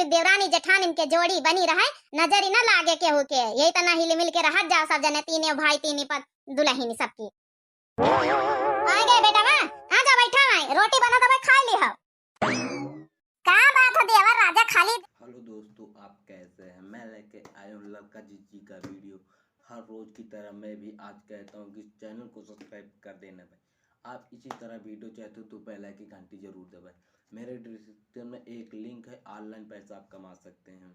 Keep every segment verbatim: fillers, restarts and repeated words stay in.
देवरानी जेठानिन के जोड़ी बनी रहे, नजरी न लागे केहू के। यही तना हिल मिल के रहत जाओ सब जने, तीने भाई, तीनी पत दुलहिन सबकी। आ गए बेटवा, आ जा, बैठा है, रोटी बना दबा, खा ली हो। का बात हो देवर राजा, खाली। हेलो दोस्तों, आप कैसे हैं? मैं लेके आया हूँ ललका जिज्जी का वीडियो। हर रोज की तरह मैं भी आज कहता हूँ कि चैनल को सब्सक्राइब कर देना भाई। आप इसी तरह वीडियो चाहते हो तो बेल आइकन की घंटी जरूर दबाएं। मेरे डिस्क्रिप्शन में एक लिंक है, ऑनलाइन पैसा आप कमा सकते हैं।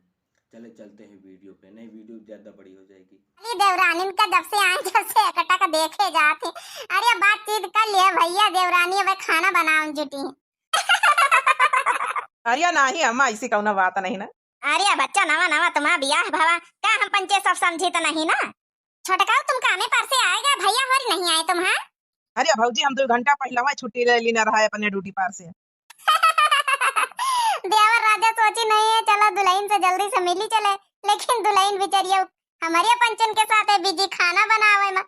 चले चलते हैं वीडियो पे, नहीं वीडियो ज्यादा बड़ी हो जाएगी। अरे देवरानिन का जब से आए जब से एकटा का देखे जात है। अरे बातचीत कर लिए भैया, देवरानी अब खाना बनावन जुटी है। अरे नाही अम्मा, ऐसी कौनो बात नहीं ना। अरे बच्चा, नवा नवा तुम्हारा बियाह भवा, का हम पंचे सब समझी तो नहीं ना? छोटका, तुम कामे पर से आएगा, भैया होरी नहीं आए तुम्हार? अरे भौजी, हम दो घंटा पहले वहाँ छुट्टी ले लीना रहा है अपने ड्यूटी पर से। देवर राजा सोची नहीं है, चलो दुलहिन से जल्दी से मिली चले, लेकिन दुलहिन बिचरिया हमारे पंचन के साथ है बिजी खाना बनावे में।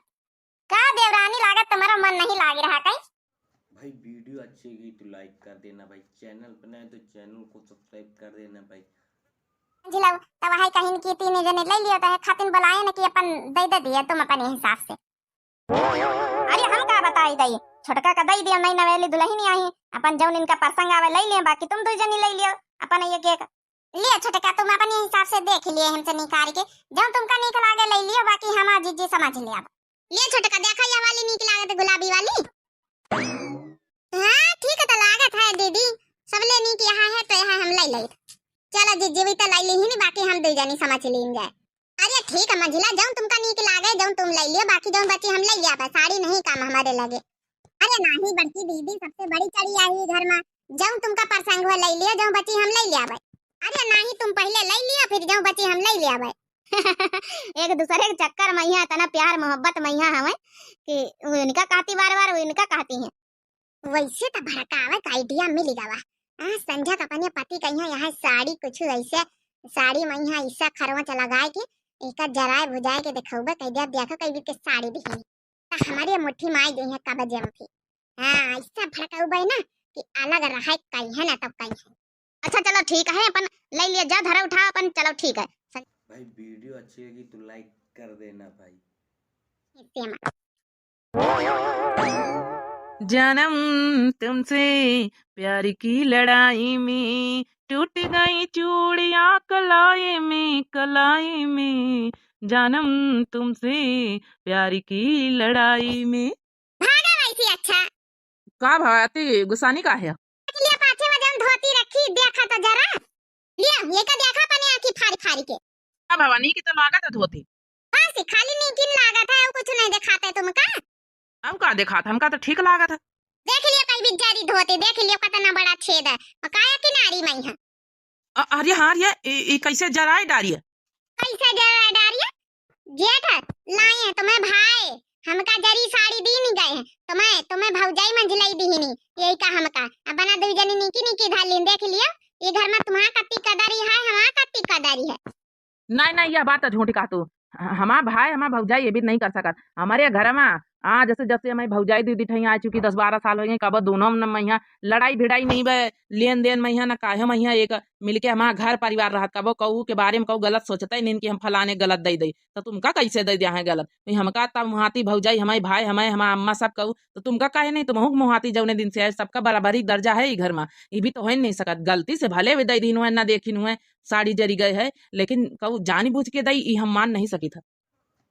का देवरानी, लागत तुम्हारा मन नहीं लाग रहा कहीं? भाई वीडियो अच्छी लगी तो लाइक कर देना भाई, चैनल पर नए तो चैनल को सब्सक्राइब कर देना भाई। जिलाओ, तब हाय कहिन कि तीन जने ले लियो, तो है खातिन बुलाए न कि अपन दे दे दिए तुम अपने हिसाब से। अरे हम का बताई दई, छोटका का दई दियो, नई नवेली दुलहिन आई, अपन जौन इनका प्रसंग आवे ले लियो, बाकी तुम दू जनी ले लियो अपन एक एक। लियो छोटका, तुम अपने हिसाब से देख लिए हमसे निकाल के, जौन तुमका नीक लागे ले लियो, बाकी हमार जिज्जी समझ ले अब। लियो छोटका, देखा ये वाली नीक लागत गुलाबी वाली। हाँ ठीक है, तो लागत है दीदी, सबले नीक यहाँ है तो यहाँ हम ले ले। चलो जिज्जी भी तो ले ली ही नी, बाकी हम दू जनी समझ लीन जाए। अरे ठीक है मंझिला, जौन तुमका नीक लागे जौन तुम ले लियो, बाकी जौन बची हम ले लिया, साड़ी नहीं काम हमारे लगे। अरे नाही बड़की दीदी, सबसे बड़ी चढ़ी आई घर में, जौन तुमका पसंद हो ले लियो, जौन बची हम ले लिया भाई। अरे नाही, तुम पहले ले लियो, फिर जौन बची हम ले लिया भाई। एक दूसरे के चक्कर में यहाँ इतना प्यार मोहब्बत में यहाँ हमें कि वो इनका कहती बार बार, वो इनका कहती हैं। वैसे तो भड़कावे का आइडिया मिल गवा। हाँ, संझा का अपने पति कहिया यहाँ साड़ी कुछ ऐसे साड़ी में यहाँ ऐसा खरवच लगाए के एका जराए बुझाए के देखौबे, कह दिया देखो कई के साड़ी दिही। तो हमारे मुट्ठी में आई गई है कब्जे में थी। हाँ, ऐसा भड़काऊ बे ना कि अलग रहे कहीं है ना तब कहीं है। अच्छा चलो ठीक है, अपन ले लिया जा, धरा उठा अपन, चलो ठीक है। भाई वीडियो अच्छी लगी तो लाइक कर देना भाई। इसे में जानम तुमसे प्यार की लड़ाई में टूट गई चूड़ियां कलाई में, कलाई में। जानम तुमसे प्यार की लड़ाई में। भागा वैसे अच्छा। का भाती गुस्सानी का है? लिया पाछे में जौन धोती रखी, देखा तो जरा। लिया, ये का देखा अपने आँखी फारी फारी के। का भवानी की तो लागत है धोती। बस खाली नीकिन लागत है, और कुछ नहीं दिखाते तुमका। हम का दिखात, हमका तो ठीक लागत है। देख लियो कई भी जरी धोती, देख लियो कितना बड़ा छेद है, और काया किनारी में है। अ-, अरे हाँ रे, ई, ई कैसे जराए डारी है? कैसे जराए डारी है? जेठ लाए हैं तुम्हें भाई, हमका जरी साड़ी दीन गए हैं, तुम्हें, तुम्हें भौजाई मंझिलाई दीहिनी, यही का हमका। अब बना दू जनी नीकी नीकी धालिन, देख लियो, ये घर में तुम्हारा कत्ती कदरी है, हमारा कत्ती कदरी है। नहीं, नहीं, यह बात तो झूठी कहा तू। ह-, हमार भाई, हमार भौजाई ये भी नहीं कर सकत। हमारे घर में, हाँ, जैसे, जैसे हमारी भौजाई दीदी ठही आ चुकी, दस बारह साल हो गए, कबो दोनों में यहाँ लड़ाई भिड़ाई नहीं बे, लेन देन में यहाँ ना काहे में यहाँ एक मिलके हमार घर परिवार रहत, कबो कहू के बारे में कहू गलत सोचते ही नहीं कि हम फलाने गलत दे दे, तो तुमका कैसे दे दिया है गलत? भाई हमका तब मुहाती भौजाई, हमारे भाई, हमारे, हमार अम्मा सब कहू, तो तुमका काहे नहीं? तुमहू के मुहाती जौने दिन से आए, सबका बराबरी दर्जा है ई घर में, ये भी तो हो ही नहीं सकत। गलती से भले भी दे दीन हुए, ना देखिन हुए, साड़ी जरी गए है, लेकिन कहू जानी बूझ के दई, ई हम मान नहीं सकित है।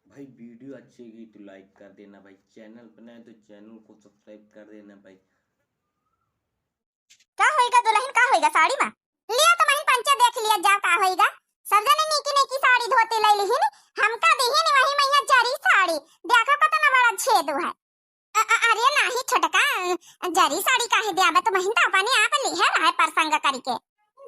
भाई वीडियो अच्छी लगी तो लाइक कर देना भाई, चैनल पर नए तो चैनल को सब्सक्राइब कर देना भाई। का होइगा दुलहिन, का होइगा साड़ी में? लिया तो महीन पंचे देख लिया जा का होइगा। सब जने नीकी नीकी साड़ी धोती ले लिहिन, हमका दिहिन वही मैया जरी साड़ी। देखो कितना बड़ा छेद है। अ-, अ-, अरे नाही छोटका, जरी साड़ी काहे दिया बे? तो महीन तो अपने आप लिहे रहे प्रसंग करके।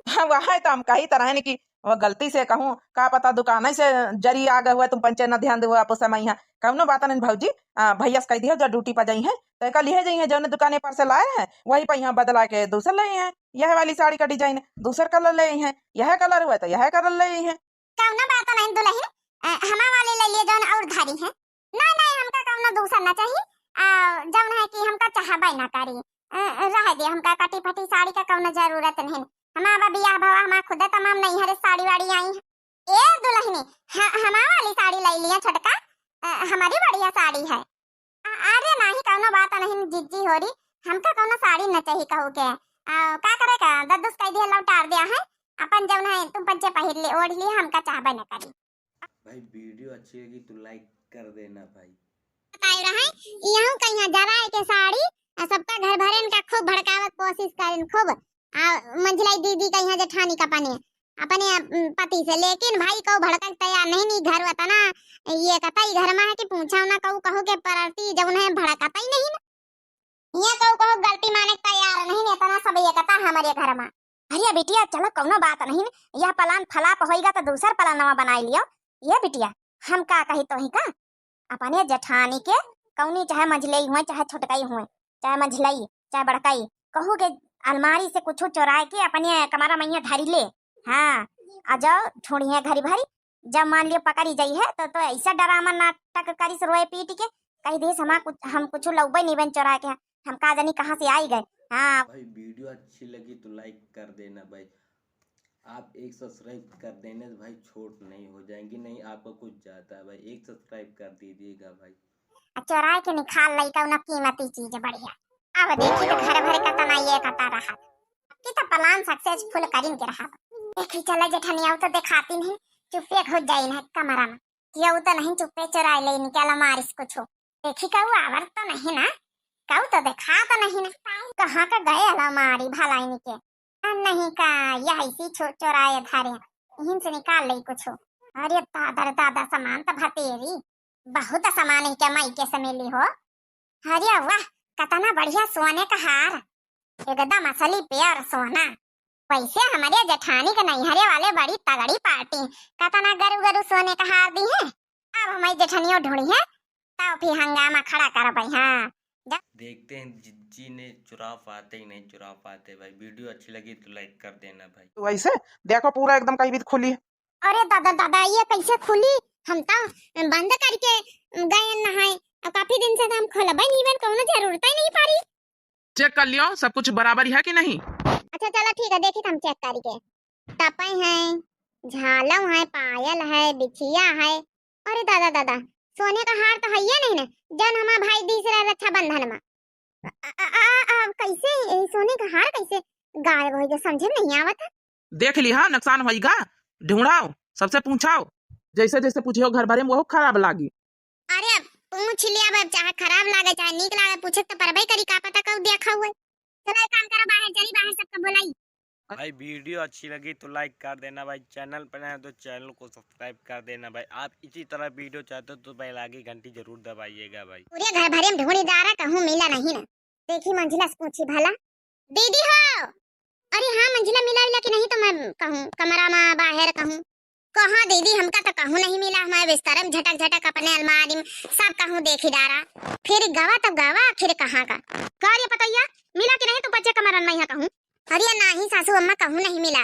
हाँ, वह है तो हम कही तरह कि वो गलती से कहूँ, का पता दुकान से जरी आ गए हुए, तुम पंचे न ध्यान दे हुए आप उस समय यहाँ। कौनो बात नहीं भौजी, आ, भैया से कह दियो जो ड्यूटी पर जाई है, तो एक लिहे जाई है, जौने दुकाने पर से लाए हैं, वही पर यहाँ बदला के दूसर ले हैं। यह वाली साड़ी का डिजाइन, दूसर कलर ले हैं, यह कलर हुआ तो यह कलर ले हैं। कौनो बात नहीं दुलहिन, अ, हमा वाले ले लिए जौन और धारी है। नहीं, नहीं, हमका कौनो दूसर ना चाहिए, आ, जौन है कि हमका चाहबे ना करी। अ, रह दे, हमका कटी फटी साड़ी का कौनो जरूरत नहीं। हमार बा बियाह भवा, हमार खुदे तमाम नैहरे साड़ी वाड़ी आई है। ए दुलहिनी, ह-, हमार वाली साड़ी लइ लिया छोटका, अ, हमारी बढ़िया साड़ी है। अ-, अरे नाही, कउनो बात नहीं जिज्जी होरी, हमका कउनो साड़ी न चाही कहू के। अ, का करे का, दद्दुस कइ दिया, लौटार दिया है, अपन जउन है तुम पंचे पहिर ले, ओढ़ लिए, हमका चाहबे न करी। भाई, video अच्छी लगी तो like कर देना भाई। बताए रहे, इहू कहिया जराए के साड़ी, आ सबका घर भरेन का खूब भड़कावे के कोशिश करेन, खूब। आ मंझिलाई दीदी कहिया जेठानी का अपने, अपने, अम, पति से, लेकिन भाई कऊ भड़का के तैयार नहीं, नी घर वतना, ये कतई घर में है कि पूछा ना, कऊ कहू के परती जउन है भड़कता ही नहीं ना। ये कऊ कहो गलती माने के तैयार नहीं, इतना सब एकता हमरे घर में। अरे बिटिया, चलो कउनो बात नहीं, यह plan flop होइगा तो दूसर plan नवा बनाइ लियो। ये बिटिया, हम का कही तोही का, अपने जेठानी के कउनी चाहे मंझलई हुए, चाहे छोटकई हुए, चाहे मंझलई, चाहे बड़कई, कहू के अलमारी से कुछ चोराए के अपने कमरा में धरी ले। हाँ, आ जाओ ढूंढिए घरी भरी, जब मान लियो पकड़ी जाई है तो, तो ऐसा डरामा नाटक करिस रोए पीट के, कही दिस हमा कुछ, हम कुछ लउबे नहीं बन चोरा के, हम का जानी कहाँ से आई गए। हाँ। भाई video अच्छी लगी तो like कर देना भाई, आप एक subscribe कर देने से भाई छोट नहीं हो जाएंगी, नहीं आपको कुछ जाता है भाई, एक subscribe कर दीजिएगा भाई। आ चोराए के निकाल लइका उन्हें कीमती चीज बढ़िया। अब देखी तो घर भरे कतना ये कता रहा कि तो plan successful करिन के रहा। देखी चला जेठनिया तो देखाती नहीं, चुप्पे घुस जाई ना कमरा में। केहू तो नहीं चुप्पे चोराए ले इनके अलमारी से कुछ। देखी कहू आवत तो नहीं ना, कहू तो देखा तो नहीं ना। कहाँ का गए अलमारी भला इनके? आ नहीं का, यह इसी छो-, चोराए धारे, इहिन से निकाल ले कुछ। अरे दादा रे दादा, सामान तो भतेरी, बहुत सामान इनके माई के से मिली हो। अरे वाह, कतना बढ़िया सोने का हार, एकदम असली pure सोना। वैसे हमरे जेठानी के नैहरे वाले बड़ी तगड़ी party, कतना गरु गरु सोने का हार दी है। अब हमारी जेठनियो ढूंढी है, तब फिर हंगामा खड़ा करबै। हाँ, जा। देखते हैं जिज्जी ने चुरा पाते कि नहीं चुरा पाते भाई। Video अच्छी लगी तो like कर देना भाई। तो वैसे देखो पूरा एकदम कहीं भी खुली। अरे दादा दादा, ये कैसे खुली? हम तो बंद करके गए नहाए, अब काफी दिन से तो हम खोलबे नहीं बन, कौनो जरूरत ही नहीं पड़ी। Check कर लियो सब कुछ बराबर है कि नहीं। अच्छा चलो ठीक है, देखी हम check करके। टपई है, झालम है, पायल है, बिछिया है। अरे दादा दादा, सोने का हार तो है ये नहीं ना, जौन हमार भाई दीस रहे रक्षाबंधन में। आ, आ, आ, आ, कैसे ये सोने का हार कैसे गायब हो गया, समझे में नहीं आवत है। देख ली हाँ, नुकसान होइगा, ढूंढाओ, सबसे पूछाओ, जैसे जैसे पूछियो घर भरे में वो खराब लागी। अरे अब पूछ लिया, अब चाहे खराब लागे चाहे नीक लागे, पूछे तो परबे करी, का पता कब देखा हुए। चलो एक काम करो, बाहर चली, बाहर सबका बुलाई। भाई video अच्छी लगी तो like कर देना भाई, channel पर नए हो तो channel को subscribe कर देना भाई। आप इसी तरह video चाहते हो तो bell आगे घंटी जरूर दबाइएगा भाई। पूरे घर भरे में ढूंढी डारा, कहूँ मिला नहीं ना। देखी मंझिला से पूछी भला, दीदी हो, अरे हाँ मंझिला, मिला मिला कि नहीं तो मैं कहूँ कमरा में बाहर कहूँ। कहाँ दीदी, हमका तो कहूँ नहीं मिला, हमारे बिस्तर में झटक झटक अपने अलमारी में सब कहूँ देखी डारा, फिर गवा तब गवा आखिर कहाँ का। का रे पतैया, मिला कि नहीं तू बच्चे कमरन में यहाँ कहूँ? अरे नाही सासू अम्मा, कहूँ नहीं मिला।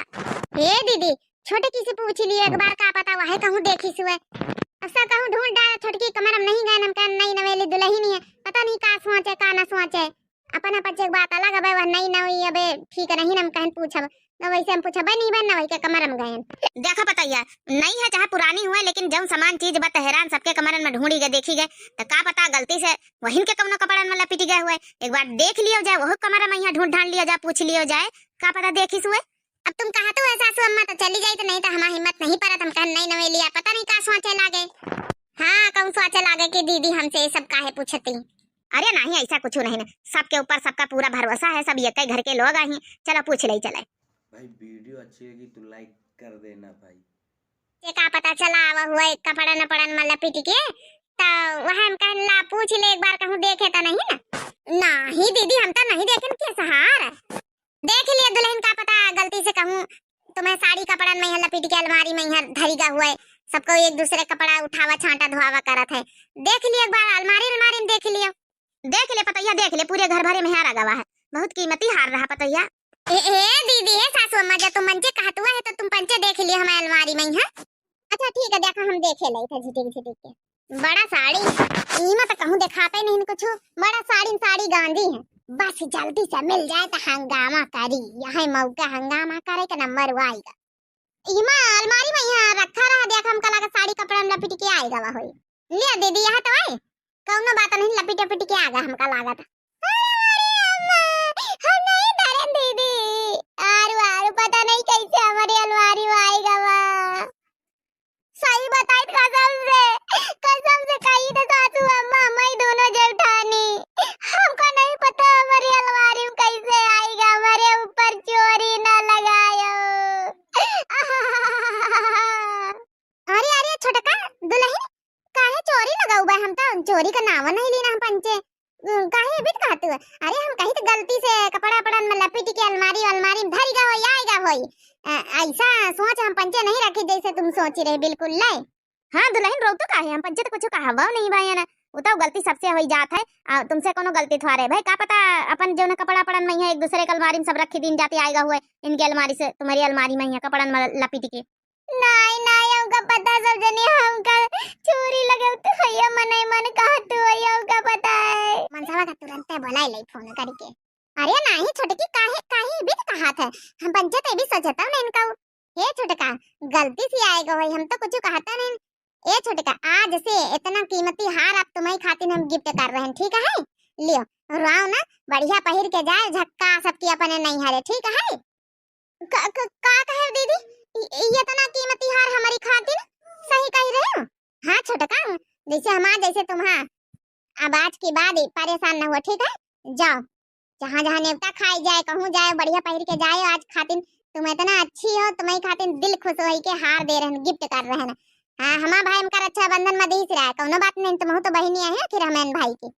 हे दीदी, छोटकी से पूछ ली एक बार, का पता वहे कहूँ देखी सुए। असा कहूँ ढूंढ डारा, छोटकी कमर में नहीं गए, हम कहन नई नवेली दुलहिन है, पता नहीं का सोचे का ना सोचे। अपन अपन एक बात अलग, अबे वह नई नवी अबे ठीक नहीं, हम कहन पूछब, न वैसे हम पूछबे नहीं बन, न वही के कमर में गए। देखा पतैया, नई है चाहे पुरानी हुए, लेकिन जौन सामान चीज बा तहरान सबके कमरन में ढूंढी गए, देखी गए, तो का पता गलती से वहिन के कौनो कपड़न में लपिट गए हुए। एक बार देख लियो जाए, वह कमरा में यहाँ ढूंढ ढांड लियो जाए, पूछ लियो जाए, का पता देखी सुए। अब तुम कहा तो है सासू अम्मा तो चली जाई, तो नहीं तो हमार हिम्मत नहीं परत, हम कहन नहीं नवेलिया, पता नहीं का सोचे लागे। हाँ, कौन सोचे लागे कि दीदी हमसे ये सब काहे पूछती। अरे नहीं, ऐसा कुछ नहीं ना, सबके ऊपर सबका पूरा भरोसा है, सब एक ही घर के लोग आही। चलो पूछ ले चले। भाई video अच्छी लगी तो like कर देना भाई। ये का पता चला, अब हुए कपड़न उपड़न में लपिट के, तो वह हम कहन ला पूछ ले एक बार, कहूँ देखे तो नहीं ना। नहीं दीदी, हम तो नहीं देखेन के सहार। देख लिया दुलहिन, का पता गलती से कहूँ तुम्हें साड़ी कपड़न में यहाँ लपीट के अलमारी में यहाँ धरी गा हुआ है। सबको एक दूसरे कपड़ा उठावा, छांटा, धोआवा करत है। देख लिया एक बार अलमारी, अलमारी में देख लिया। देख ले पतैया, देख ले, पूरे घर भरे में हारा गवा है। बहुत कीमती हार रहा पतैया। ए, ए दीदी, ए सासू अम्मा, जब तुम मंचे कहत हुआ है तो तुम पंचे देख लिया हमारे अलमारी में यहाँ। अच्छा ठीक है, देखा हम देखे लाई था झिटिक झिटिक के। बड़ा साड़ी, ई में तो कहूँ देखाते नहीं कुछ। बड़ा साड़ी, साड़ी गांधी है। बस जल्दी से मिल जाए तो हंगामा करी, यही मौका हंगामा करे के नंबर आएगा। इमा अलमारी में यहाँ रखा रहा, देख हमका लगा साड़ी कपड़ा में लपेट के आएगा हुई। ले दीदी, यहाँ तो आई, कौनो बात नहीं, लपेट लपेट के आगा हमका लागत। अरे अम्मा, हम नहीं धरन दीदी। आरू आरू पता नहीं कैसे हमारी अलमारी में आएगा बा। सही बताई कसम से, कसम से कही तो सासू अम्मा, मैं दोनों जेठानी, हमका नहीं पता हमारी अलमारी में कैसे आएगा, हमारे ऊपर चोरी ना लगायो। अरे अरे छोटका दुल्हन, काहे चोरी लगाऊ बा? हम तो चोरी का नाव नहीं लेना हम पंचे। उम, काहे बिट कहत हुआ? अरे हम कही तो गलती से कपड़ा पड़न में लपेट के अलमारी अलमारी में धर गया हो, आएगा होई। अ, ऐसा सोच हम पंचे नहीं रखे जैसे तुम सोच रहे बिल्कुल ले। हाँ दुल्हन, रो तो काहे, हम पंचे तो कुछ कहवा नहीं भाई ना, वो तो गलती सबसे हो ही जात है। आ, तुमसे कोनो गलती थोड़े भाई, का पता अपन जो ना कपड़ा पड़न में है एक दूसरे के अलमारी में सब रखी दिन जाते आएगा हुए, इनके अलमारी से तुम्हारी अलमारी में है कपड़न में लपेट के। नाई, नाई, हमका पता सब जनी हमका चोरी लगे तो हइया मनई मन कहत हुआ, हमका पता है। मनसवा का तुरंते बोलाई लई फोन करके। अरे नाही छोटकी, काहे, काहे भी तो कहा था, हम पंचे ते भी सोचता नहीं इनका। हे छोटका, गलती से आएगा होई, हम तो कुछ कहता नहीं। ए छोटका, आज से इतना कीमती हार आप तुम्हारी खातिर हम गिफ्ट कर रहे हैं, ठीक है? लियो, राव ना, बढ़िया पहिर के जाए, झक्का सबकी अपने नहीं हरे, ठीक है? का, का, का कहे दीदी? इ, इ इतना कीमती हार हमारी खातिर? सही कह रहे हो। हाँ छोटका, जैसे हम आज, जैसे तुम्हारा। अब आज के बाद ही परेशान न हो, ठीक है? जाओ, जहाँ जहाँ नेवता खाए जाए, कहूँ जाए, बढ़िया पहिर के जाए। आज खातिर तुम इतना अच्छी हो, तुम्हारी खातिर दिल खुश होई के हार दे रहन, गिफ्ट कर रहन। हाँ, हमार भाई हमका रक्षाबंधन में दीस रहा है, कौनो बात नहीं, तुम हो तो बहिनी है, आखिर हमें भाई की।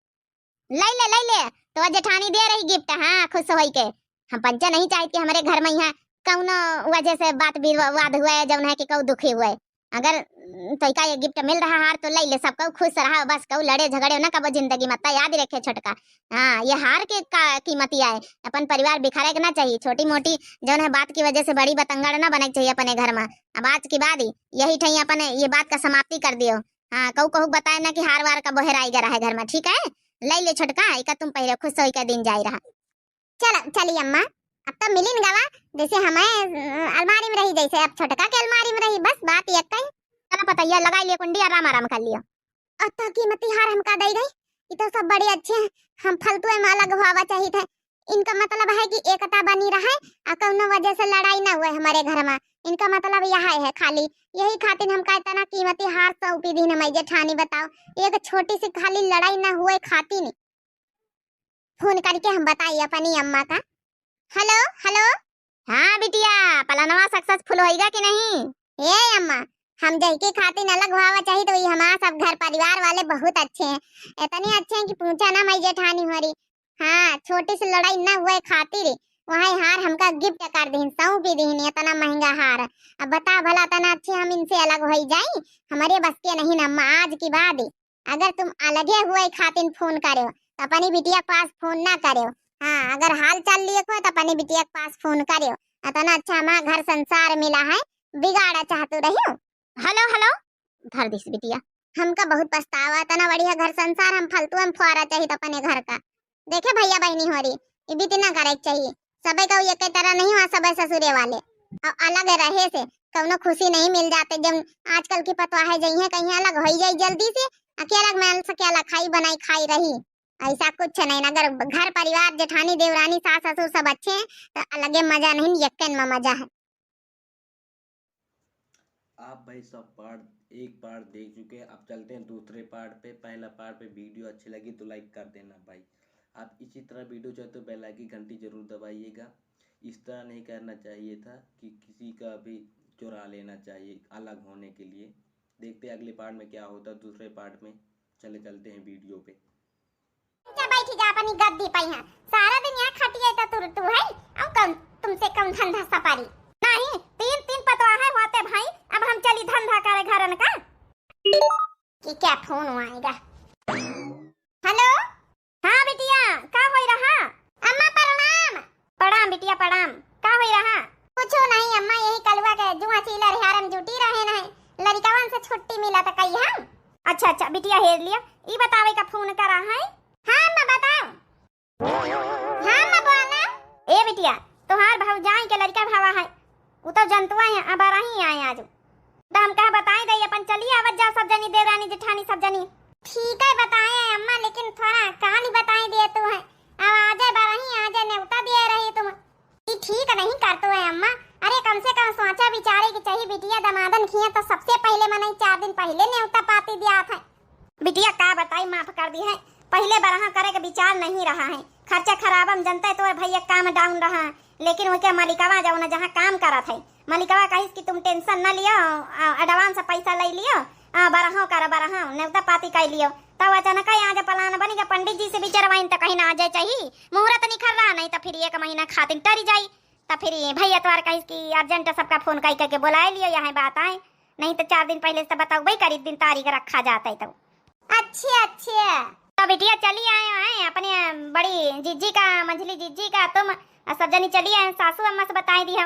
लई ले, लई ले, तो जेठानी दे रही गिफ्ट, हाँ, खुश होई के। हम पंचा नहीं चाहित कि हमरे घर में यहाँ कौनो वजह से बात विवाद हुए, जौन है कि कऊ दुखी हुए। अगर, उम, तोइका ये गिफ्ट मिल रहा हार तो लई ले, सब कऊ खुश रहा, बस कऊ लड़े झगड़े ना कबो जिंदगी में, त याद रखे छोटका। हाँ, ये हार के का कीमती आए, अपन परिवार बिखरे के ना चाहिए, छोटी मोटी जौन है बात की वजह से बड़ी बतंगड़ ना बने के चाहिए अपने घर में। अब आज के बाद ही यही ठही अपन ये बात का समाप्ति कर दियो। हाँ, कहू कहू बताए ना कि हार वार का बोहराई गया रहे घर में, ठीक है? ले ले छोटका, इका तुम पहले खुश होई का दिन जाई रहा। चलो, चली अम्मा, अब तो मिलिन गवा, जैसे हमें, अ, अलमारी में रही, जैसे अब छोटका के अलमारी में रही, बस बात एक कही। चलो पतैया लगाई लिए कुंडी, आराम आराम कर लियो। अत्ता कीमती हार हमका दई गई, ये तो सब बड़े अच्छे हैं, हम फालतू में अलग हुआ चाहिए थे। इनका मतलब है कि एकता बनी रहे और कौनो वजह से लड़ाई ना हुए हमारे घर में। इनका मतलब यह है खाली, यही खातिर हमका इतना कीमती हार सौंपी दीन हमारी जेठानी। बताओ, एक छोटी सी खाली लड़ाई ना हुए खातिर। फोन करके हम बताई अपनी अम्मा का। हेलो, हेलो। हाँ बिटिया, पलनवा सक्सेसफुल होइगा कि नहीं? ए अम्मा, हम जइके खातिर अलग हुआ चाहिए तो ये हमारा सब घर परिवार वाले बहुत अच्छे हैं, इतने अच्छे हैं कि पूछा ना, मैं जेठानी हो रही। हाँ, छोटी सी लड़ाई ना हुए खातिर वही हार हमका गिफ्ट कर दीन, सौंपी दीन, इतना महंगा हार। अब बता भला, इतना अच्छे हम इनसे अलग हो जाई? हमारे बस के नहीं ना अम्मा, आज के बाद अगर तुम अलगे हुए खातिर फोन करे हो, तो अपनी बिटिया के पास फोन ना करे हो। हाँ, अगर हाल चाल लिए को, तो अपनी बिटिया के पास फोन करे हो। इतना अच्छा हमारा घर संसार मिला है, बिगाड़ा चाहतू रही हो। हेलो, हेलो, धर दिस बिटिया। हमका बहुत पछतावा, इतना बढ़िया घर संसार हम फालतू में फुआरा चाहिए अपने घर का। देखे भैया बहनी हो रही, ये बीती ना करे के चाहिए। सबे का एक तरह नहीं हुआ, सबे ससुरे वाले। और अलग रहे से कौनो खुशी नहीं मिल जाते। जब आजकल की पतवाहे जइहे कहीं अलग हो जाई जल्दी से, अकेला में सकेला खाई बनाई खाई रही। ऐसा कुछ नहीं, अगर घर परिवार जेठानी देवरानी सास ससुर सब अच्छे हैं तो अलगे मजा नहीं, यक्कन में मजा है। आप भाई सब पार्ट, एक पार्ट देख चुके हैं, अब चलते हैं दूसरे पार्ट पे। पहला पार्ट पे वीडियो अच्छी लगी तो लाइक कर देना भाई। आप इसी तरह वीडियो चाहते हो बेल आइकन घंटी जरूर दबाइएगा। इस तरह नहीं करना चाहिए था कि किसी का भी चुरा लेना चाहिए अलग होने के लिए। देखते हैं अगले पार्ट में क्या होता है दूसरे पार्ट में। चले चलते हैं वीडियो पे। जा बैठी जा अपनी गद्दी पे यहाँ। सारा दिन यहाँ खटिए तो तुर तू है। अब कौन तुमसे कौन धंधा सपारी? नहीं, तीन तीन पतवाहे होते भाई, अब हम चली धंधा करे घरन का। कि क्या फोन आएगा? हेलो। हाँ बिटिया, का होई रहा? अम्मा प्रणाम। प्रणाम बिटिया प्रणाम, का होई रहा? कुछ नहीं अम्मा, यही कलुआ के जुआ चीला रिहारे में जुटी रहे नहीं, लड़िकवन से छुट्टी मिला तो कही हम। अच्छा अच्छा बिटिया, हेर लिया, ई बतावे का फोन करा है? हाँ अम्मा बताओ। हाँ अम्मा, बोला। ए बिटिया, तोहार भौजाई के लड़का भवा है, उ तो जनतुआ है, अब रही आए आज। तो हम कहा बताई दे, अपन चली आवत जाओ सब जनी, देवरानी जेठानी सब जनी। ठीक है बताए अम्मा, लेकिन थोड़ा काली बताई दे तू है, अब आ जाए बरही, आ जाए, नेवता दिए रही तुम। ई ठीक नहीं करतू है अम्मा। अरे कम से कम सोचा विचारे के चाहिए, बिटिया दमादन खिया तो सबसे पहले मनई चार दिन पहले नेवता पाती दिया था। बिटिया का बताई, माफ कर दी है, पहले बरहा करे के विचार नहीं रहा है, खर्चा खराबम जनते तो भैया काम down रहा है, लेकिन उनके मलिकवा जौन जहाँ काम करत है, मलिकवा कहिस कि तुम tension न लियो, आ, advance पैसा ले लियो, आ, बरहो कर बरहो, नेवता पाती कर लियो। तब अचानक ही आज plan बन गया, पंडित जी से विचारवाइन तो कहीं ना आ जाए चाहिए, मुहूर्त निखर रहा, नहीं तो फिर एक महीना खातिर टरी जाई। तो फिर ये भैया तोहार कहिस कि urgent सबका phone कई करके बुलाए लियो, यहाँ बात आए, नहीं तो चार दिन पहले से तो बतौबे करी, दिन तारीख रखा जाता है तो। अच्छा, अच्छा। तो बिटिया चली आए हैं अपने बड़ी जिज्जी का, मंझली जिज्जी का, तुम और सब जनी चली आए, सासू अम्मा से बताई दियो।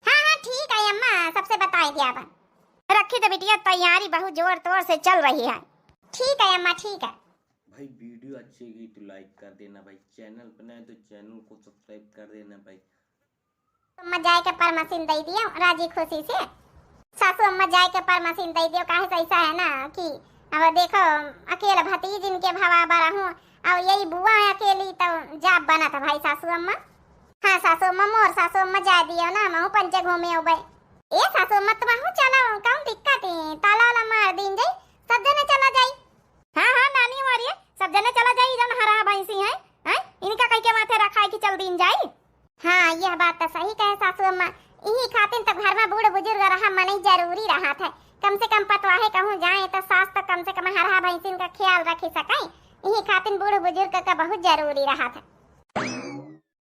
हाँ, हाँ, ठीक है अम्मा, सबसे बताई दिया बा। रखी तो बिटिया तैयारी बहुत जोर तोर से चल रही है। ठीक है अम्मा, ठीक है। भाई video अच्छी लगी तो like कर देना भाई, channel पर नए तो channel को subscribe कर देना भाई। अम्मा जाए के permission दे दियो राजी खुशी से। सासू अम्मा जाए के permission दे दियो, काहे से ऐसा है ना कि अब देखो अकेले भतीज इनके भवा बरहूँ, और यही बुआ अकेली तो जाब बनत है भाई सासू अम्मा। हाँ सासू अम्मा, मोर सासू अम्मा जाए दियो ना, महू पंचे घूमे उबे। ए सासू अम्मा, तुम महू चलो, कौन दिक्कत है? ताला वाला मार दीन जाई, सब जने चला जाई। हाँ, हाँ, नानी हमारी, सब जने चला जाई, जौन हरहा भैंसी हैं, हैं? इनका कह के माथे रखाई कि चल दीन जाई। हाँ, यह बात तो सही कहे सासू अम्मा, इही खातिन तो घर में बूढ़ बुजुर्ग रहा मनई जरूरी रहा था। कम से कम पतवाहे कहूँ जाए तो सास तो कम से कम हरहा भैंसिन का ख्याल रखी सके, इही खातिन बूढ़ बुजुर्ग का बहुत जरूरी रहा था।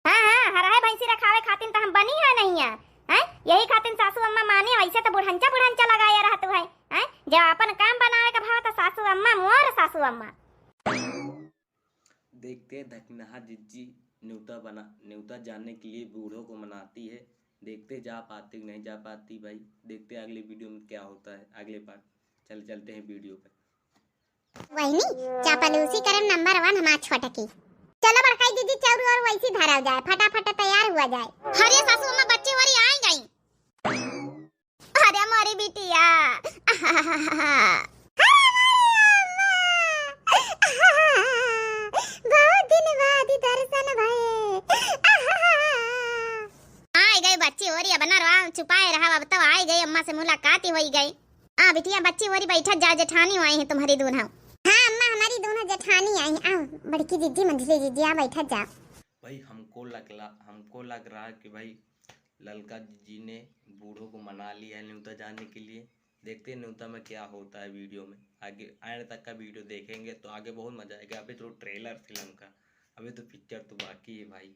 हाँ, हाँ, हरहे भैंसी रखावे खातिन तो हम बनी है नहीं है, हैं? यही खातिन सासू अम्मा माने, ऐसे तो बुढ़ंचा बुढ़ंचा लगाए रहतू है, हैं? जब अपन काम बनावे का भाव तो सासू अम्मा, मोर सासू अम्मा। देखते हैं धकनहा जिज्जी न्योता बना, न्योता जानने के लिए बूढ़ों को मनाती है। देखते जा पाती कि नहीं जा पाती भाई, देखते हैं अगली video में क्या होता है, अगले part। चल, चलते हैं video पे। वहिनी, चापलूसी करम number one हमार छोटकी। चलो बड़काई दीदी, चाउर और वैसी धरल जाए, फटाफट तैयार हुआ जाए। अरे सासू अम्मा, बच्ची होरी आई गई। अरे मोरी बिटिया। बहुत दिन बाद दर्शन भए। आई गई बच्ची होरी, अब ना रो, छुपाए रहा, अब तो आई गई, अम्मा से मुलाकात ही होई गई। आ बिटिया, बच्ची होरी बैठत जाओ, जेठानी आई हैं तुम्हारी दूनों। हाँ अम्मा, हमारी दूनों जेठानी आई हैं। आओ बड़की जिज्जी, मंझली जिज्जी, आ बैठत जाओ। भाई हमको लग ला, हमको लग रहा है कि भाई ललका जिज्जी ने बूढ़ों को मना लिया है न्योता जाने के लिए। देखते हैं न्योता में क्या होता है video में, आगे end तक का video देखेंगे तो आगे बहुत मजा आएगा। अभी तो trailer film का, अभी तो picture तो बाकी है भाई।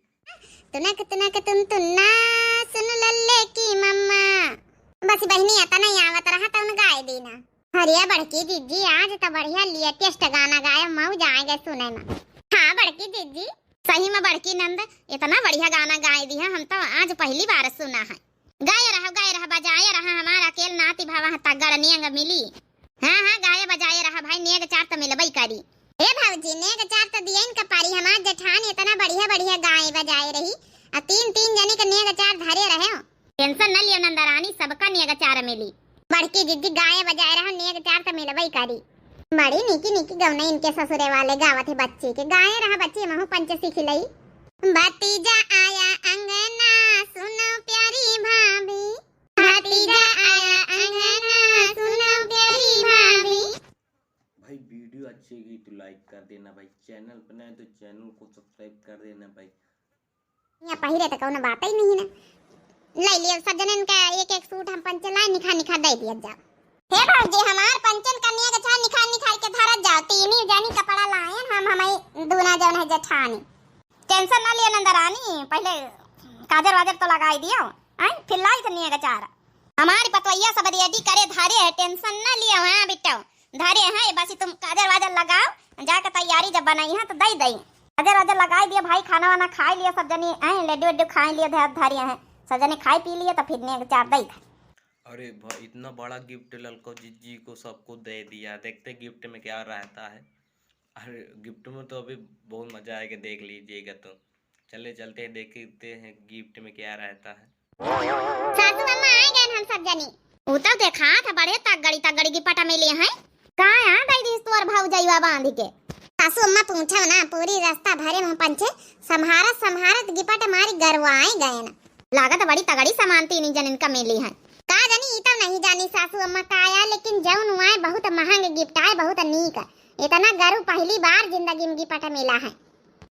तुनक तुनक तुन तुन्ना, सुन लल्ले की मम्मा। बस बहिनी, अतना ही आवत रहा, तउन गाए दीना। अरे बड़की जिज्जी, आज तो बढ़िया latest गाना गाए, मऊ जाएंगे सुने में। हाँ बड़की जिज्जी। सही में बड़की नंद, इतना बढ़िया गाना गाए दिया, हम तो आज पहली बार सुना है। गाए रहा, गाए रहा, बजाए रहा, हमारा अकेल नाती भावा है, तगड़ नियंग मिली। हाँ, हाँ, गाए बजाए रहा भाई, नेग चार त मिलबई करी। ए भौजी, नेग चार त दियन का पारी, हमार जेठान इतना बढ़िया बढ़िया गाए बजाए रही, आ तीन तीन जनी के नेग चार धरे रहे हो। Tension न लियो नंदरानी, सबका नेग चार मिली। बड़की जिज्जी गाए बजाए रहा, नेग चार त मिलबई करी। बड़ी नीकी नीकी गवने इनके ससुरे वाले गावत है बच्ची के। गाए रहा बच्ची, महू पंच सीख लई। भतीजा आया अंगना, सुनो प्यारी भाभी। भतीजा आया अंगना, सुनो प्यारी भाभी। भाई video अच्छी लगी तो like कर देना भाई, channel पर नए तो channel को subscribe कर देना भाई। यहाँ पहिरे तो कौनो बात ही नहीं ना। ले लियो सब जनन का एक एक suit हम पंचे लाए, निखा निखा दे दिया जाओ। हे भौजी, हमार पंचन कन्या के छा निखा निखा के धरत जाओ, तीन ही जानी कपड़ा लायन हम, हमारी दूना जौन है जेठानी। Tension ना लियो नंदरानी, पहले काजर वाजर तो लगाई दियो, आई फिर लाई कन्या के चार। हमारी पतवैया सब ready करे धरे है, tension ना लियो, हाँ बिट्टो। धरे हैं, बस तुम काजर वाजर लगाओ, जाके तैयारी जब बनाई है तो दई दई। काजर वाजर लगाई दिए भाई, खाना वाना खाई लियो सब जनी, हैं, लड्डू वड्डू खाई लियो, धर धरे हैं सब जनी, खाई पी लियो तो फिर नेग चार दई दे। अरे भाई, इतना बड़ा gift ललको जिज्जी को सबको दे दिया, देखते gift में क्या रहता है। अरे, gift में तो अभी बहुत मजा आएगा, देख लीजिएगा तो। चलिए, चलते हैं, देखते हैं gift में क्या रहता है। सासू अम्मा, आइ गएन हम सब जनी। ऊ तो देखात है, बड़े तगड़ी तगड़ी गिपट मिली हैं। का याद आई दिस तोर भौजइवा बाँधि के? सासू अम्मा पूछो ना, पूरी रस्ता भरे में पंचे सम्हारत सम्हारत गिपट मारी गरवाइ गएन। लागत बड़ी तगड़ी सामान तीनी जनिन का मिली है। का जनी, ई तब नहीं जानी सासू अम्मा का आया, लेकिन जउन आए बहुत महँग gift आए, बहुत नीक। इतना गरु पहली बार जिंदगी में गिपट मिला है।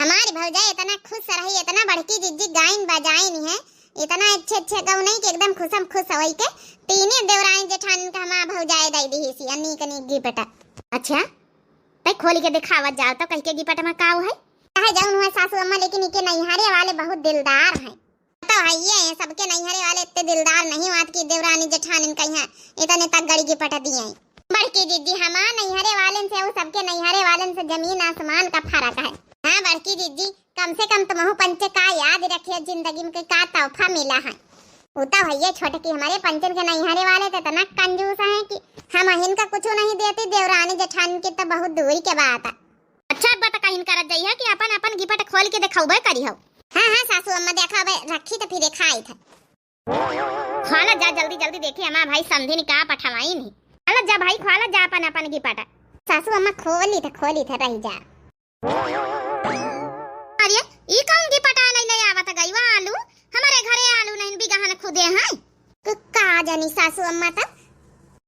हमारी भौजाई इतना खुश रही, इतना बड़की जिज्जी गाइन बजाइन है, इतना अच्छे अच्छे गउनई के एकदम खुशम खुश होई के तीने देवराइन जेठानिन का हमार भौजाई दइ दिहिस या नीक नीक गिपट। अच्छा, तै खोलि के देखावत जाव तो कहि के गिपट में का है? चाहे जउन हुए सासू अम्मा, लेकिन इके नैहरे वाले बहुत दिलदार हैं। तो हइये हैं, सबके नैहरे वाले इतने दिलदार नहीं होत कि देवरानी जेठानिन कहिया इतने तगड़ी गिपट दिए। बड़की जिज्जी हमार नैहरे वालेन से, वो सबके नैहरे वालेन से जमीन आसमान का फर्क है। हाँ बड़की जिज्जी, कम से कम तुमहू पंचे का याद रखियो, जिंदगी में का तोहफा मिला है। ऊ तो हइये छोटकी, हमरे पंचन के नैहरे वाले तो इतना कंजूस हैं कि हमहिन का कुछ नहीं देती, देवरानी जेठानिन की तो बहुत दूरी के बात है। अच्छा, अब त कहिन करत जइहा कि अपन अपन गिपट खोलि के देखउबे करिहउ। हाँ, हाँ, सासू अम्मा, देखउबे, रखी त फिर देखाइत है। खोलत जा, जल्दी, जल्दी देखी, हमार भाई समधिन का पठवाइन ही। खोलत जा भाई, खोलत जा अपन अपन गिपट। सासू अम्मा, खोली थे, खोली थे, रहि जा। अरे, ई कउन गिपट लइ लइ आवत गइवा आलू? हमरे घरे आलू नहीं बिगहन खुदे हैं। क-, का जानी सासू अम्मा, तब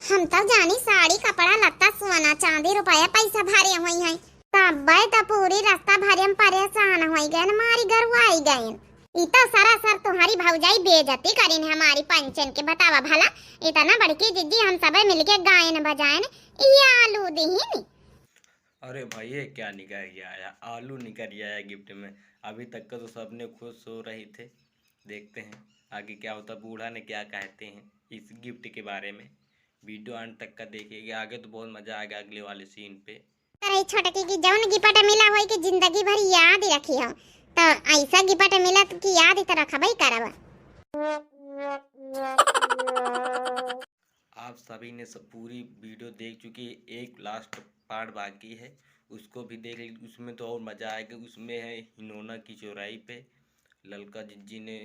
हम तब जानी साड़ी, कपड़ा, लत्ता, सोना, चांदी, रुपया, पैसा भरे होइहैं। तब्बे त पूरी रस्ता भरे में परेशान होइ गएन, मारी गरुआइ गएन। ई तो सरासर तुम्हारी भौजाई बेइज्जती करिन हमारी पंचन के। बतावा भला, इतना बड़की जिज्जी हम सबे मिलके गायन बजायन, ई आलू दिहिन। अरे भाई, ये क्या निकल गया यार, आलू निकल गया है gift में। अभी तक का तो सबने खुश हो रही थे। देखते हैं आगे क्या होता, बूढ़ा ने क्या कहते हैं इस gift के बारे में। Video अंत तक का देखिएगा, आगे तो बहुत मजा आएगा अगले वाले scene पे। अरे छोटकी की जउन गिपट मिला होई कि जिंदगी भर याद रखिहउ, तो अइसा गिपट मिला कि याद तो रखबइ करब। आप सभी ने सब पूरी video देख चुकी है, एक last part बाकी है, उसको भी देख लीजिए। उसमें तो और मजा आएगा। उसमें है हिनोना की चौराही पे ललका जिज्जी ने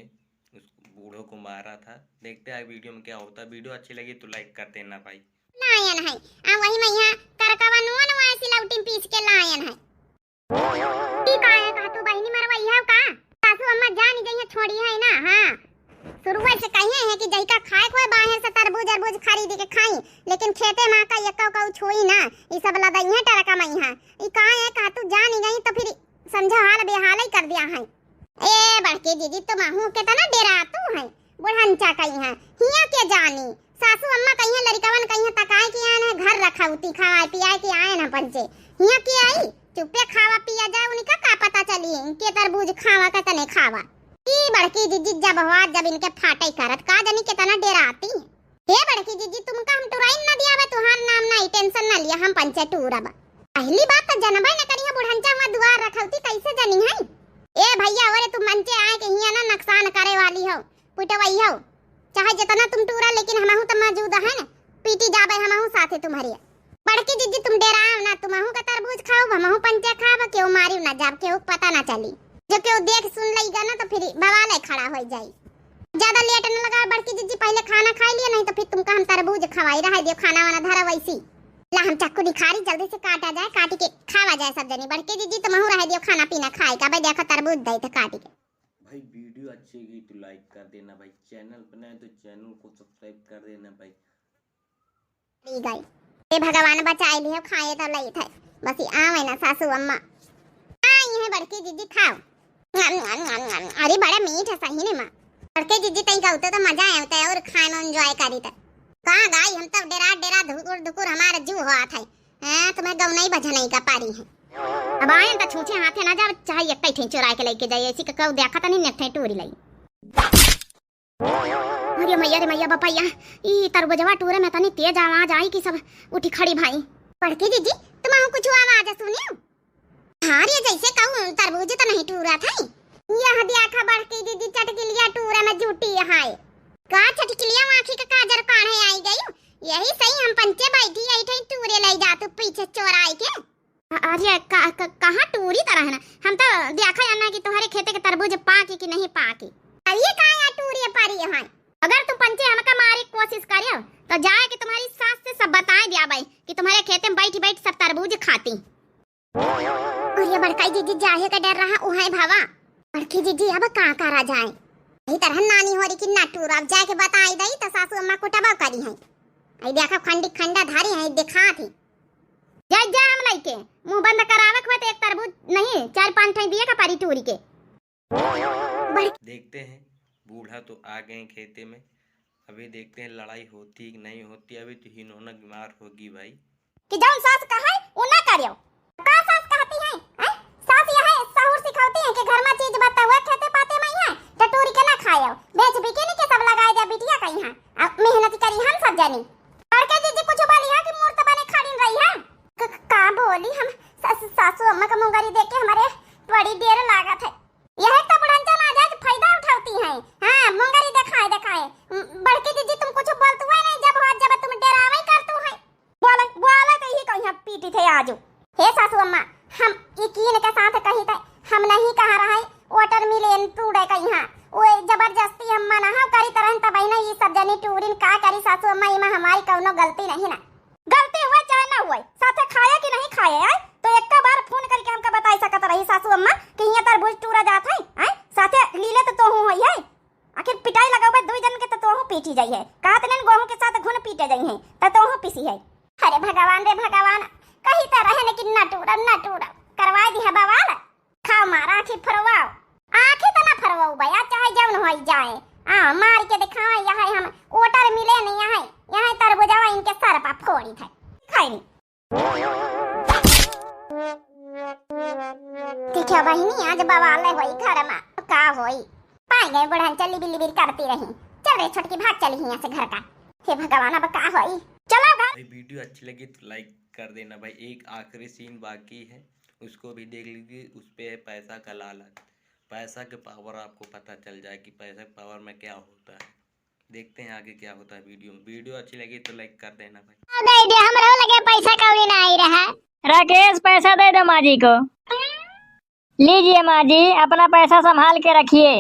उस बूढ़ों को मारा था। देखते हैं video में क्या होता है। Video अच्छी लगी तो like कर देना भाई। लायन है, आ वही में यहाँ करकवा नुआ नुआ ऐसी लौटी पीस के लायन है। ई का है, कहा तू बहिनी मरवइहउ का? सासू अम्मा जानी जइहैं, छोड़िहैं ना। हाँ, शुरुए से कहिए हैं कि जहिका खाए कोई बाहर से तरबूज अरबूज खरीद के खाई, लेकिन खेते में का एक्कउ कउ छुई ना, ई सब लदइहैं टरका में। हाँ, ई का है, कहा तू जानी गई तो फिर समझो हाल बेहाल ही कर दिया है। ए बड़की दीदी, तुमहू केतना डेरातू हैं, बुढ़ंचा कहिहैं, हियाँ के जानी, सासू अम्मा कहिहैं, लड़िकवन कहिहैं, तकाए के आएन है, घर रखउती, खवाए पियाए के आएन है पंचे, हियाँ के आई, चुप्पे खावा पिया जाए, उनका का पता चली, इनके तरबूज खावा का तने खावा। ई बड़की दीदी जब हुआ, जब इनके फाटे करत, का जानी केतना डेराती हैं। हे बड़की दीदी, तुमका हम टुराइन ना दियावे, तुहार नाम ना, ई tension ना लिया, हम पंचे टूरब। पहली बात तो जनबे न करिहैं, बुढ़ंचा हुआ दुआर रखउती कैसे जनिहैं? ए भइया, ओरे तुम मंचे आए के हियाँ ना नुकसान करे वाली हो, पिटवइहउ। चाहे जितना तुम टूरा, लेकिन हमहू तो मौजूद है ना, पीटी जाबे हमहू साथे तुम्हरे। बड़की जिज्जी तुम डेराव ना, तुमहू का तरबूज खाउब, हमहू पंचे खाब, केहू मारी ना जाब, केहू पता ना चली। जो केहू देख सुन लइगा ना तो फिर बवाले खड़ा होइ जाई। ज्यादा late न लगाओ बड़की जिज्जी, पहले खाना खाइ लिया, नहीं तो फिर तुमका हम तरबूज खवाई, रहे दियो खाना वाना धरा वैसी। ला हम चाकू निखारी, जल्दी से काटा जाए, काटी के खावा जाए सब जनी। बड़की जिज्जी तुमहू रहे दियो खाना पीना खाए का, भाई देखो तरबूज दे थे काटी के। भाई video अच्छी लगी तो like कर देना भाई, channel पर नए तो channel को subscribe कर देना भाई। ठीक है। ए भगवान बचाए लिहे, खाए तो लई थे। बस ये आवे ना सासू अम्मा। आई है बड़की जिज्जी, खाओ। अरे बड़ा मीठ है सही ने माँ। बड़की जिज्जी तई गउते तो मजा आए होते और खाए में enjoy करी थे। कहाँ गाई, हम तो डेरा डेरा धुकुर धुकुर हमारा जू होत है। हैं, तुम्हें गउनई बजनई का पारी है। अब आए तो छूछे हाथे ना जाओ, चाहे एक ठे चुराए के लेके जाए, ऐसी का कहू देखा तो नहीं नेठे टूरी लई। अरे मैया रे मैया बपैया, ई तरबुजवा टूरे में तनी तेज आवाज आई कि सब उठी खड़ी भाई। बड़की जिज्जी, तुमहू कुछ आवाज सुनियो? हाँ रे, जैसे कहूँ तरबूज तो नहीं टूरा था। यह देखा बड़की जिज्जी चटकिलिया टूरे में जुटी है। का चटकिलिया आँखी के काजर काढ़े आई गई? यही सही हम पंचे बैठी यही ठई टूरे लई जातू पीछे चोराई के। आ, आ, अरे का, का, कहाँ टूरी तरह है ना, हम तो देखा जाना कि तुम्हारे खेते के तरबूज पाकी कि नहीं पाकी। अरे का या टूरी पारी है, अगर तुम पंचे हमका मारे के कोशिश करियो तो जाए कि तुम्हारी सास से सब बताए दिया भाई कि तुम्हारे खेते में बैठी बैठी सब तरबूज खाती। अरे बड़काई जीजी जाहे का डर रहा उहाई भावा। बड़की जीजी अब का करा जाए, यही तरह नानी हो रही कि ना टूर अब जाए के बताई दई तो सासू अम्मा कुटबा करी है। आई देखा खंडी खंडा धारी है दिखा थी। जा जा हम लइके मुंह बंद करावे के हुआ तो एक तरबूज नहीं चार पांच ठे दिए का पारी टूरी के। बड़- देखते हैं, बूढ़ा तो आ गए खेते में। अभी देखते हैं लड़ाई होती कि नहीं होती। अभी तो हिनोना बीमार होगी भाई। कि जौन सास कहे उ ना करियो। का सास कहती है, हैं? सास यह सहूर सिखाती है कि घर में चीज बता हुआ खेते पाते में ही है, टटूरी के ना खायो, बेच बिकिन के सब लगाए दे बिटिया का यहाँ। अब मेहनत करी हम सब जानी। बड़के जीजी कुछ बोली है कि मूर्त बने खड़ी रही है। क-, का बोली हम सास-, सासू अम्मा का मुंगरी देख के हमारे बड़ी देर लागत है। यह तो बुढ़ंचा ना जाए फायदा उठाती है। हाँ, मुंगरी दिखाए, दिखाए। म-, बड़की जीजी तुम कुछ बोलती हुआ नहीं, जब हो, जब तुम डरावे करतू है। बोले, बोले तो ही कहीं पीटी थे आजू। हे सासू अम्मा, हम यकीन के साथ कही थे, हम नहीं कहा रहे, watermelon टूरे का यहाँ। वो जबरदस्ती हम मना हो करी तरह तब ना ये सब जनी टूरिन का करी सासू अम्मा, इमा हमारी कौनो गलती नहीं ना। गलती हुए चाहे ना हुए, साथे खाए कि नहीं खाए, आए? तो एक बार फोन करके हमका बताई सकत रही सासू अम्मा कि यहाँ तरबूज टूरा जात है, आए? साथे लीले तो तोहू होई है। आखिर पिटाई लगावे दुई जन के तो तोहू पीटी जाई है। कहत नहीं गोहूं के साथ घुन पीटे जाई है, तो तोहू पीसी है। अरे भगवान रे भगवान, कही तो रहे लेकिन ना टूरा, ना टूरा, करवाई दी है बवाल। खाओ मार, आँखी फरवाओ। आँखी तो ना फरवाओ भैया, चाहे जौन होई जाए। आ, मार के दिखाओ, यहाँ हम watermelon नहीं, यहाँ, यहाँ तरबूजवा इनके सर पर फोड़ी थे। खाई नहीं। देखियो बहिनी, आज बवाल होई घर में, का होई? पाए गए बुढ़न चल लिबिर लिबिर करती रही। चल रे छोटकी, भाग चली यहाँ से घर का। हे भगवान, अब का होई? चलो घर। भाई, video अच्छी लगी तो like कर देना भाई। एक आखिरी scene बाकी है, उसको भी देख लीजिए। उस पे है पैसा का लालच। पैसा के power आपको पता चल जाए कि पैसा के power में क्या होता है। देखते हैं आगे क्या होता है video में। Video अच्छी लगी तो like कर देना भाई। दे दे, हमरो लगे पैसा कौड़ी ना आई रहा। राकेश, पैसा दे दो माँ जी को। लीजिए माँ जी, अपना पैसा संभाल के रखिए।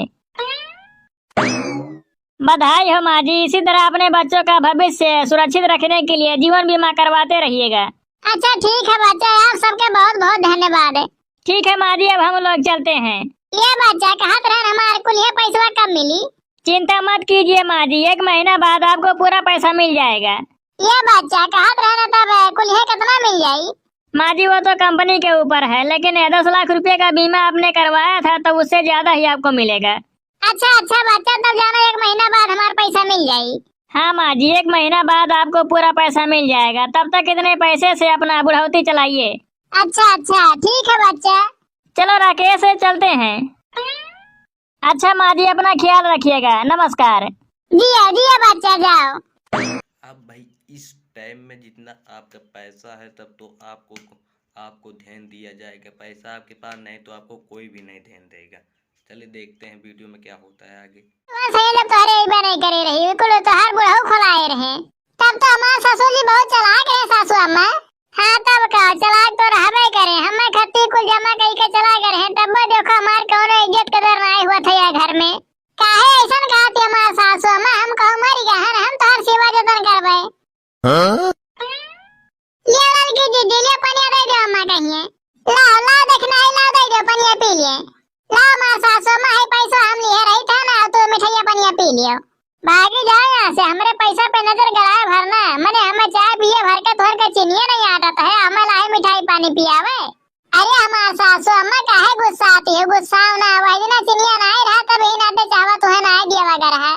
बधाई हो माँ जी, इसी तरह अपने बच्चों का भविष्य सुरक्षित रखने के लिए जीवन बीमा करवाते रहिएगा। अच्छा ठीक है बच्चा, आप सबके बहुत बहुत धन्यवाद। ठीक है माँ जी, अब हम लोग चलते हैं। ये बच्चा कहत रहन हमार कुल ये पैसवा कब मिली? चिंता मत कीजिए माँ जी, एक महीना बाद आपको पूरा पैसा मिल जाएगा। ये बच्चा कहत रहन तब कुल ये कितना मिल जाई? माँ जी, वो तो कंपनी के ऊपर है, लेकिन ये दस लाख रुपए का बीमा आपने करवाया था, तो उससे ज्यादा ही आपको मिलेगा। अच्छा, अच्छा बच्चा, तब जाना एक महीना बाद हमार पैसा मिल जाई। हाँ माँ जी, एक महीना बाद आपको पूरा पैसा मिल जाएगा। तब तक इतने पैसे से अपना बुढ़ौती चलाइए। अच्छा, अच्छा, ठीक है बच्चा। चलो राकेश, चलते हैं। अच्छा माँ जी, अपना ख्याल रखिएगा, नमस्कार। जिया, जिया बच्चा, जाओ। अब भाई, इस time में जितना आपका पैसा है, तब तो आपको, आपको ध्यान दिया जाएगा। पैसा आपके पास नहीं, तो आपको कोई भी नहीं ध्यान देगा। चलिए, देखते हैं video में क्या होता है आगे। बस ये जब तोहरे अइबे नहीं करे रही, कुल तोहार बुढ़ऊ खोलाए रहे, तब तो हमार ससुर जी बहुत चालाक रहे, सासू अम्मा। हाँ, तब का, चालाक तो रहबे करे। हमें खत्ती कुल जमा कई के चला गए रहे, तब वो देखो हमार कौनो इज्जत कदर नाई हुआ था यह घर में। काहे ऐसन कहती हमार सासू अम्मा, हम कहूँ मर गए हैं, हम तोहर सेवा जतन करबे। हाँ? ले ललकी दीदी, ले पनिया दे दे अम्मा कहिए। लाओ, लाओ, देखना है, लाओ, दे दे, पनिया पी लिए। लाओ, माँ सासू, माँ, है पैसा हम लिए रही था ना, तू मिठाइया पनिया पी लियो। भागी जाओ यहाँ से, हमरे पैसा पे नजर गड़ाए भरना, मने हमें चाय पिए भर के तोहर के चिनिया नहीं आदत है, हमें लाए मिठाई पानी पियावे। अरे हमार सासू अम्मा काहे गुस्साती हो, गुस्साओ ना, वही ना चिनिया नहीं रहा तब ही नाते चाहवा तुहे नहीं दिया वगैरह है।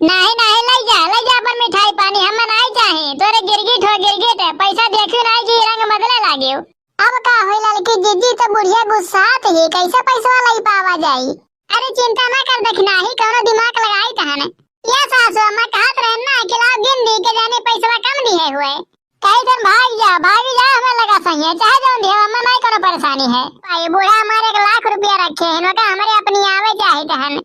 नहीं, नहीं, ले जा, ले जा अपन मिठाई पानी, हमें नहीं चाहे। तोरे गिरगिट हो गिरगिट, पैसा देखियो नहीं कि रंग बदले लागियो। अब का होई ललकी जीजी, तो बुढ़िया गुस्सात ही, कैसे पैसवा लाई पावा जाई? अरे चिंता ना कर, देखना ही कौनो दिमाग लगाई तहन। ये सासू अम्मा कहत रहन ना कि लाओ गिन दी के जाने पैसवा कम दिए हुए। कही जन भाग जा, भाग जा, हमें लगा सही है, चाहे जौन दिए, हमें नहीं कौनो परेशानी है। भाई बूढ़ा हमारे एक लाख रुपया रखे हैं, इनका हमारे अपनी आवे चाहे तहन।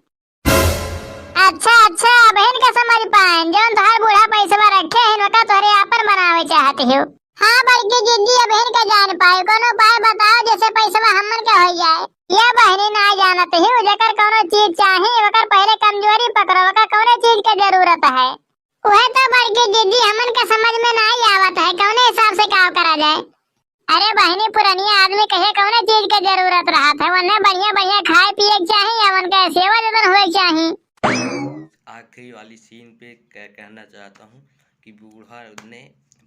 अच्छा, अच्छा, बहन का समझ पाएन, जौन तोहार बूढ़ा पैसवा रखे हैं, ओका तोहरे आपन बनावे चाहत हो। हाँ बड़की जिज्जी, अबहिन का जान पाए, कौनो उपाय बताओ जैसे पैसवा हमन के हो जाए। ये बहिनी ना जानत ही, जेकर कौनो चीज चाही, ओकर पहले कमजोरी पकड़ो, ओकर कौने चीज के जरूरत है। वह तो बड़की जिज्जी हमन के समझ में नाई आवत है, कौने हिसाब से का करा जाए। अरे बहिनी, पुरनिया आदमी कहे कौने चीज के जरूरत रहत है, उन्हें बढ़िया बढ़िया खाए पिए के चाही, या उनके सेवा जतन होए के चाही। आखिरी वाली सीन पे क्या कहना चाहता हूँ कि बूढ़ा ने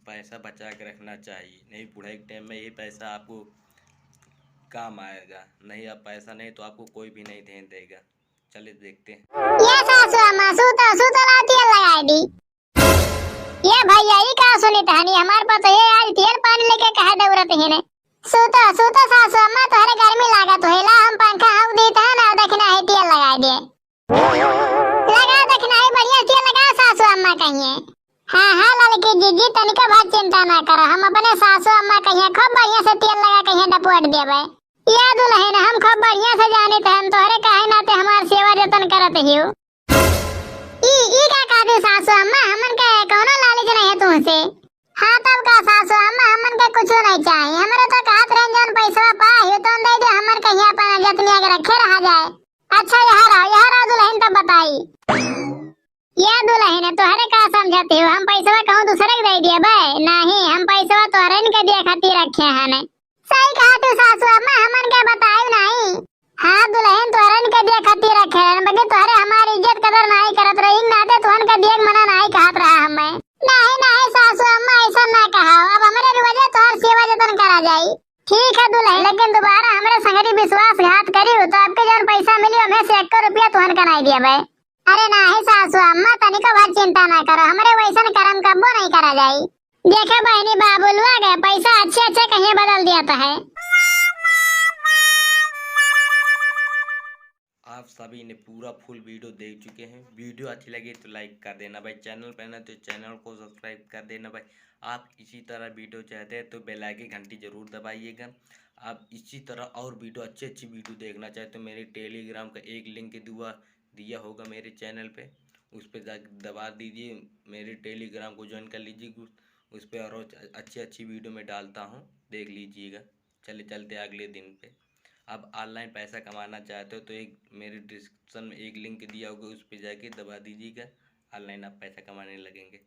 पैसा बचा के रखना चाहिए, नहीं बूढ़े के टाइम में ये पैसा आपको काम आएगा, नहीं आप पैसा नहीं तो आपको कोई भी नहीं देने देगा। चलिए देखते हैं। ये सासू अम्मा, सूतो, सूतो, लाओ तेल लगाए दी। ये भैया, ई का सुनित हनी, हमार पतोहिया आज तेल पानी लेके कहे दौड़त ही ने। सूतो, सूतो सासू अम्मा, तोहरे गर्मी लागत होई, ला हम पंखा हऊ दीत है ना, दखिना ही तेल लगाए दे। लगा दखिना ही बढ़िया तेल लगा सासू अम्मा कहिए। हाँ, हाँ, ललकी जिज्जी, तनिका भाई चिंता ना करो, हम अपने सासू अम्मा कहिए खूब बढ़िया से तेल लगा कहिए डपवाट देबे। या दुलहिन, हम खूब बढ़िया से जानित हन, तोहरे काहे नाते हमार सेवा जतन करत हियो। ई, ई का कहती सासू अम्मा, हमन के कौनो लालच नहीं है तुमसे। हाँ, तब का सासू अम्मा, हमन के कुछो नहीं चाही, हमरे तो कहत रहन जौन पैसवा पा हियो तौन दे दे, हमन कहिया अपन जतनिया के रखे रहा जाए। अच्छा, यहाँ रहो, यहाँ रहो दुलहिन, तब बताई। या दुलहिन, तोहरे का समझत हो? हम पैसवा कहूँ दूसरे के दे दिए बे? नहीं, हम पैसवा तोहरे के दिए खातिर रखे हन। सही कहा तू सासू अम्मा, हमन के बतायु नहीं। हाँ दुलहिन, तोहरे के दिए खातिर रखे हन, बाकी तोहरे हमारी इज्जत कदर नहीं करत रही, नाते तोहन के दिए के मना नहीं कहत रहा हमें। नहीं, नहीं सासू अम्मा, ऐसा ना कहा, अब हमरे वजह तोहर सेवा जतन करा जाई। ठीक है दुलहिन, लेकिन दोबारा हमरे संगरी विश्वासघात करियो तो आपके जौन पैसा मिली, हमें से एक रुपया तोहन का नहीं दिए बे। अरे नाही सासू अम्मा, तनिको भर चिंता ना करो, हमरे वैसन करम कब्बो नहीं करा जाई। देखे बहिनी, बाबुलवा के पैसा अच्छे अच्छे कहीं बदल दिया तो है। आप सभी ने पूरा फुल वीडियो देख चुके हैं। वीडियो अच्छी लगी तो लाइक कर देना भाई, चैनल पे ना तो चैनल को सब्सक्राइब कर देना भाई। आप इसी तरह वीडियो चाहते हैं तो बेल आइकन घंटी जरूर दबाइएगा। आप इसी तरह और वीडियो, अच्छी अच्छी वीडियो देखना चाहते हो, मेरे टेलीग्राम का एक लिंक दुआ दिया होगा मेरे चैनल पे, उस पे जा दबा दीजिए, मेरे टेलीग्राम को ज्वाइन कर लीजिए। उस, उस पे और अच्छी अच्छी वीडियो मैं डालता हूँ, देख लीजिएगा। चलिए चलते हैं अगले दिन पे। आप ऑनलाइन पैसा कमाना चाहते हो तो एक मेरे डिस्क्रिप्शन में एक लिंक दिया होगा, उस पे जाके दबा दीजिएगा, ऑनलाइन आप पैसा कमाने लगेंगे।